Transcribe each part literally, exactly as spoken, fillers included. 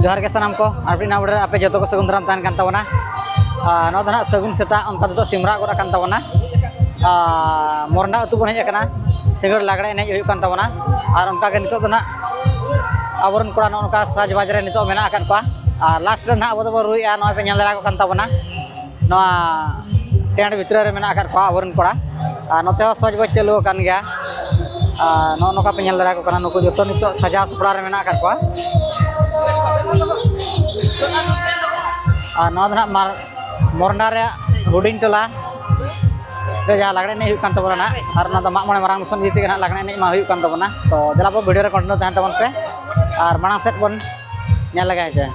ᱡᱚᱦᱟᱨ ᱜᱮ ᱥᱟᱱᱟᱢ ᱠᱚ, ᱟᱨ ᱢᱤᱫ ᱱᱟᱣᱟ video ᱨᱮ ᱟᱯᱮ ᱡᱚᱛᱚ ᱠᱚ ᱥᱟᱹᱜᱩᱱ ᱫᱟᱨᱟᱢ ᱛᱟᱦᱮᱱ ᱠᱟᱱ ᱛᱟᱵᱚᱱᱟ᱾ ᱟᱨ ᱱᱚᱣᱟ ᱫᱚ ᱱᱟᱦᱟᱜ ᱥᱟᱹᱜᱩᱱ ᱥᱮᱛᱟᱜ ᱚᱱᱠᱟ ᱛᱮᱫᱚ ᱥᱤᱢᱨᱟᱜ ᱜᱚᱫ ᱟᱠᱟᱱ ᱛᱟᱵᱚᱱᱟ᱾ ᱟᱨ ᱢᱚᱨᱱᱟ ᱟᱹᱛᱩ ᱵᱚᱱ ᱦᱮᱡ ᱟᱠᱟᱱᱟ, ᱥᱤᱸᱜᱟᱹᱲ ᱞᱟᱜᱽᱲᱮ ᱮᱱᱮᱡ ᱦᱩᱭᱩᱜ ᱠᱟᱱ ᱛᱟᱵᱚᱱᱟ᱾ ᱟᱨ ᱚᱱᱠᱟ ᱜᱮ ᱱᱤᱛᱚᱜ ᱫᱚ ᱱᱟᱦᱟᱜ ᱟᱵᱚᱨᱮᱱ ᱠᱚᱲᱟ ᱱᱚᱜᱼᱚ ᱱᱚᱝᱠᱟ ᱥᱟᱡᱽᱵᱟᱡᱽ ᱨᱮ ᱱᱤᱛᱚᱜ ᱢᱮᱱᱟᱜ ᱟᱠᱟᱫ ᱠᱚᱣᱟ᱾ ᱟᱨ last ᱨᱮ ᱱᱟᱦᱟᱜ ᱟᱵᱚ ᱫᱚᱵᱚᱱ ᱨᱩᱭᱮᱫᱼᱟ, ᱱᱚᱜᱼᱚᱭ ᱯᱮ ᱧᱮᱞ ᱫᱟᱲᱮ ᱟᱠᱚ ᱠᱟᱱ ᱛᱟᱵᱚᱱᱟ᱾ ᱱᱚᱣᱟ tent ᱵᱷᱤᱛᱨᱤ ᱨᱮ ᱢᱮᱱᱟᱜ ᱟᱠᱟᱫ ᱠᱚᱣᱟ ᱟᱵᱚᱨᱮᱱ ᱠᱚᱲᱟ᱾ ᱟᱨ ᱱᱚᱛᱮ ᱦᱚᱸ ᱥᱟᱡᱽᱵᱟᱡᱽ ᱪᱟᱹᱞᱩ ᱟᱠᱟᱱ ᱜᱮᱭᱟ᱾ ᱟᱨ ᱱᱚᱜᱼᱚ ᱱᱚᱝᱠᱟ ᱯᱮ ᱧᱮᱞ ᱫᱟᱲᱮ ᱟᱠᱚ ᱠᱟᱱᱟ, ᱱᱩᱠᱩ ᱡᱚᱛᱚ ᱱᱤᱛᱚᱜ ᱥᱟᱡᱟᱣ ᱥᱟᱯᱲᱟᱣ ᱨᱮ ᱢᱮᱱᱟᱜ ᱟᱠᱟᱫ ᱠᱚᱣᱟ᱾ ᱟᱨ ᱱᱚᱣᱟ ᱫᱚ ᱱᱟᱦᱟᱜ ᱢᱟᱨ-, ᱢᱚᱨᱱᱟ ᱨᱮᱭᱟᱜ ᱦᱩᱰᱤᱧ ᱴᱚᱞᱟ ᱨᱮ ᱡᱟᱦᱟᱸ ᱞᱟᱜᱽᱲᱮ ᱮᱱᱮᱡ ᱦᱩᱭᱩᱜ ᱠᱟᱱ ᱛᱟᱵᱚᱱᱟ ᱱᱟᱦᱟᱜ, ᱟᱨ ᱚᱱᱟ ᱫᱚ ᱢᱟᱜ ᱢᱚᱬᱮ ᱢᱟᱨᱟᱝ ᱫᱤᱥᱚᱢ ᱤᱫᱤ ᱛᱮᱜᱮ ᱱᱟᱦᱟᱜ ᱞᱟᱜᱽᱲᱮ ᱮᱱᱮᱡ ᱢᱟ ᱦᱩᱭᱩᱜ ᱠᱟᱱ ᱛᱟᱵᱚᱱᱟ᱾ ᱛᱚ ᱫᱮᱞᱟ ᱵᱚ video ᱨᱮ continue ᱛᱟᱦᱮᱱ ᱛᱟᱵᱚᱱ ᱯᱮ ᱟᱨ ᱢᱟᱲᱟᱝ ᱥᱮᱫ ᱵᱚᱱ ᱧᱮᱞ ᱞᱮᱜᱟ ᱦᱮᱸ ᱪᱮ᱾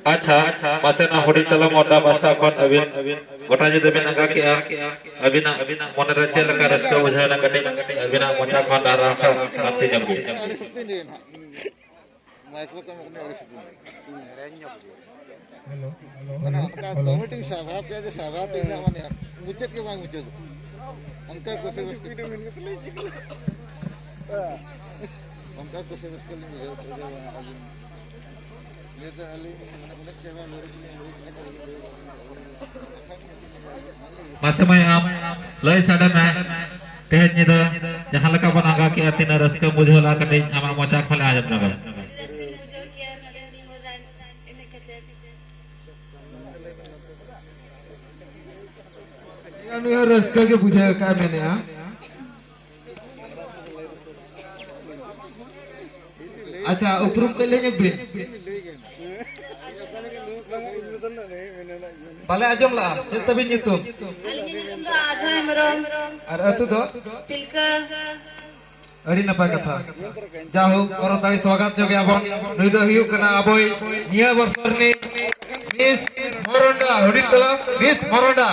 ᱟᱪᱪᱷᱟ, ᱢᱟᱥᱮ ᱱᱚᱣᱟ ᱦᱩᱰᱤᱧ ᱴᱚᱞᱟ ᱢᱚᱦᱰᱟ ᱯᱟᱥᱴᱟ ᱠᱷᱚᱱ ᱟᱹᱵᱤᱱ ᱜᱚᱴᱟ ᱧᱤᱫᱟᱹ ᱵᱤᱱ ᱟᱸᱜᱟ ᱠᱮᱜᱼᱟ, ᱟᱹᱵᱤᱱᱟᱜ ᱢᱚᱱᱮᱨᱮ ᱪᱮᱫ ᱞᱮᱠᱟ ᱨᱟᱹᱥᱠᱟᱹ ᱵᱩᱡᱷᱟᱹᱣ ᱮᱱᱟ? ᱠᱟᱹᱴᱤᱡ ᱟᱹᱵᱤᱱᱟᱜ ᱢᱚᱪᱟ ᱠᱷᱚᱱ ᱨᱟᱨᱟᱝ ᱥᱟᱰᱮ ᱟᱹᱲᱤᱥ ᱥᱤᱛᱩᱝ ᱫᱤᱱ ᱦᱟᱸᱜ᱾ ᱢᱟᱭᱤᱠ ᱠᱚ ᱮᱢᱚᱜ ᱠᱟᱱᱟ, ᱟᱹᱲᱤᱥ ᱥᱤᱛᱩᱝ ᱫᱤᱱ᱾ ᱦᱮᱞᱳ, ᱦᱮᱞᱳ, ᱢᱟᱱᱮ ᱦᱮᱞᱳ, ᱚᱱᱠᱟ ᱦᱮᱞᱳ᱾ ᱠᱚᱢᱤᱴᱤ ᱥᱟᱵᱷᱟ ᱯᱮ ᱡᱮ ᱥᱟᱵᱷᱟ ᱛᱮ ᱤᱧᱟᱹᱜ ᱢᱟᱱᱮ ᱢᱩᱪᱟᱹᱫ ᱜᱮ ᱵᱟᱝ ᱢᱩᱪᱟᱹᱫᱚᱜ᱾ ᱚᱱᱠᱟ ᱠᱩᱥᱤ ᱨᱟᱹᱥᱠᱟᱹ, ᱚᱱᱠᱟ ᱠᱩᱥᱤ ᱨᱟᱹᱥᱠᱟᱹ ᱞᱤᱧ ᱵᱩᱡᱷᱟᱹᱣ ᱠᱮᱫᱟ ᱡᱮ ᱵᱟᱝ ᱟᱹᱵᱤᱱ ᱱᱤᱭᱟᱹ ᱫᱚ ᱟᱹᱞᱤᱧ ᱢᱟᱱᱮ ᱩᱱᱟᱹᱜ ᱪᱮᱦᱨᱟ ᱞᱤᱨᱤᱠᱥ ᱞᱤᱧ ᱞᱟᱹᱭ ᱠᱮᱫᱟ᱾ ᱢᱟᱥᱮ ᱢᱟᱹᱭ, ᱟᱢ ᱞᱟᱹᱭ ᱥᱟᱰᱮ ᱢᱮ, ᱛᱮᱦᱮᱧ ᱧᱤᱫᱟᱹ ᱡᱟᱦᱟᱸ ᱞᱮᱠᱟ ᱵᱚᱱ ᱟᱸᱜᱟ ᱠᱮᱜᱼᱟ, ᱛᱤᱱᱟᱹᱜ ᱨᱟᱹᱥᱠᱟᱹᱢ ᱵᱩᱡᱷᱟᱹᱣ ᱞᱮᱜᱼᱟ, ᱠᱟᱹᱴᱤᱡ ᱟᱢᱟᱜ ᱢᱚᱪᱟ ᱠᱷᱚᱱ ᱞᱮ ᱟᱸᱡᱚᱢ ᱧᱚᱜᱟ᱾ ᱨᱟᱹᱥᱠᱟᱹᱧ ᱵᱩᱡᱷᱟᱹᱣ ᱠᱮᱜᱼᱟ ᱱᱚᱰᱮ ᱦᱚᱸ ᱱᱤᱢᱚᱞ ᱨᱟᱭ ᱮᱱᱮᱡ ᱠᱟᱛᱮ᱾ ᱱᱩᱭ ᱦᱚᱸ ᱨᱟᱹᱥᱠᱟᱹ ᱜᱮ ᱵᱩᱡᱷᱟᱹᱣ ᱠᱟᱜᱼᱟ, ᱢᱮᱱᱮᱜᱼᱟ᱾ ᱟᱪᱪᱷᱟ, ᱩᱯᱨᱩᱢ ᱛᱮ ᱞᱟᱹᱭ ᱧᱚᱜ ᱵᱤᱱ᱾ ᱵᱟᱞᱮ ᱟᱸᱡᱚᱢ ᱞᱟᱜᱼᱟ, ᱪᱮᱫ ᱛᱟᱵᱤᱱ ᱧᱩᱛᱩᱢ? ᱟᱹᱞᱤᱧᱟᱜ ᱧᱩᱛᱩᱢ ᱫᱚ ᱟᱡᱷᱟ ᱦᱮᱢᱵᱨᱚᱢ᱾ ᱟᱨ ᱟᱹᱛᱩ ᱫᱚ? ᱯᱤᱞᱠᱟᱹ᱾ ᱟᱹᱰᱤ ᱱᱟᱯᱟᱭ ᱠᱟᱛᱷᱟ᱾ ᱡᱟᱭᱦᱳᱠ, ᱠᱚᱨᱚᱛᱟᱲᱤ ᱥᱣᱟᱜᱟᱛ ᱧᱚᱜᱮᱭᱟ ᱵᱚᱱ᱾ ᱱᱩᱭ ᱫᱚ ᱦᱩᱭᱩᱜ ᱠᱟᱱᱟ ᱟᱵᱚᱭᱤᱡ ᱱᱤᱭᱟᱹ ᱵᱚᱨᱥᱚ ᱨᱤᱱᱤᱡ ᱢᱤᱥ ᱢᱚᱨᱚᱱᱰᱟ, ᱦᱩᱰᱤᱧ ᱴᱚᱞᱟ ᱢᱤᱥ ᱢᱚᱨᱚᱱᱰᱟ᱾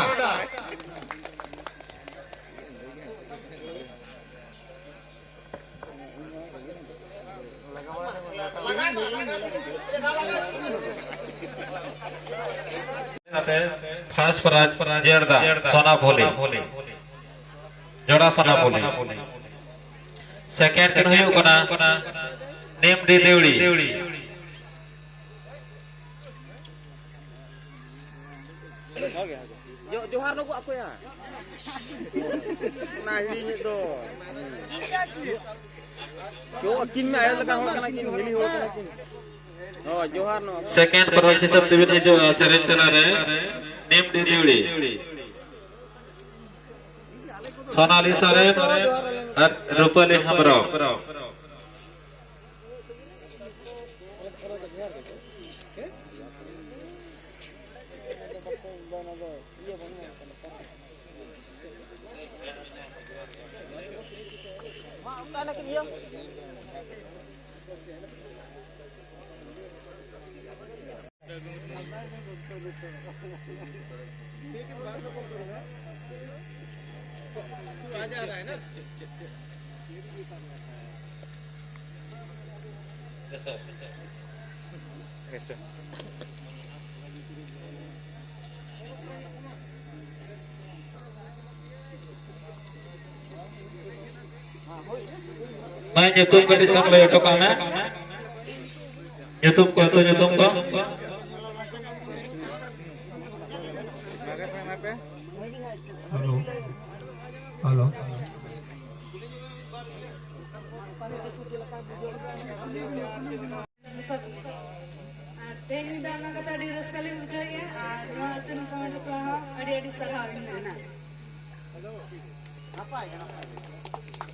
ᱯᱷᱟᱥᱴ ᱯᱨᱟᱭᱤᱡᱽ ᱡᱮᱲᱫᱟ ᱥᱳᱱᱟ ᱯᱷᱩᱞᱤ, ᱡᱚᱲᱟ ᱥᱳᱱᱟ ᱯᱷᱩᱞᱤ᱾ ᱥᱮᱠᱮᱱᱰ ᱠᱤᱱ ᱦᱩᱭᱩᱜ ᱠᱟᱱᱟ ᱱᱤᱢᱰᱤ ᱫᱤᱣᱲᱤ᱾ ᱡᱚ-, ᱡᱚᱦᱟᱨ ᱱᱚᱜᱚ ᱟᱠᱚᱭᱟ᱾ ᱚᱱᱟ ᱦᱤᱲᱤᱧᱮᱫ ᱫᱚ᱾ ᱪᱚ, ᱟᱹᱠᱤᱱ ᱢᱟ ᱟᱭᱳ ᱞᱮᱠᱟᱱ ᱦᱚᱲ ᱠᱟᱱᱟ ᱠᱤᱱ, ᱦᱤᱞᱤ ᱦᱚᱲ ᱠᱟᱱᱟ ᱠᱤᱱ᱾ ᱦᱳᱭ, ᱡᱚᱦᱟᱨ ᱱᱚᱣᱟ᱾ ᱥᱮᱠᱮᱱᱰ ᱯᱨᱟᱭᱤᱡᱽ ᱦᱤᱥᱟᱹᱵ ᱛᱮᱵᱤᱱ ᱦᱤᱡᱩᱜᱼᱟ ᱥᱮᱨᱮᱧ ᱛᱟᱞᱟ ᱨᱮ ᱱᱤᱢᱰᱤ ᱫᱤᱣᱲᱤ᱾ ᱥᱳᱱᱟᱞᱤ ᱥᱚᱨᱮᱱ ᱟᱨ ᱨᱩᱯᱟᱞᱤ ᱦᱮᱢᱵᱨᱚᱢ᱾ ᱢᱟᱹᱭ, ᱧᱩᱛᱩᱢ ᱠᱟᱹᱴᱤᱡ ᱛᱟᱢ ᱞᱟᱹᱭ ᱦᱚᱴᱚ ᱠᱟᱜ ᱢᱮ᱾ ᱧᱩᱛᱩᱢ ᱠᱚ, ᱟᱹᱛᱩ ᱧᱩᱛᱩᱢ ᱠᱚ᱾ Hello, hello. ᱟᱨ ᱛᱮᱦᱮᱧ ᱧᱤᱫᱟᱹ ᱚᱱᱟ ᱠᱟᱛᱮ ᱟᱹᱰᱤ ᱨᱟᱹᱥᱠᱟᱹ ᱞᱤᱧ ᱵᱩᱡᱷᱟᱹᱣᱮᱫᱼᱟ, ᱟᱨ ᱱᱚᱣᱟ ᱟᱹᱛᱩ ᱨᱮᱱ ᱠᱚᱢᱤᱴᱤ ᱠᱚᱲᱟ ᱦᱚᱸ ᱟᱹᱰᱤ ᱟᱹᱰᱤ ᱥᱟᱨᱦᱟᱣ ᱤᱧ ᱢᱮᱱᱟ᱾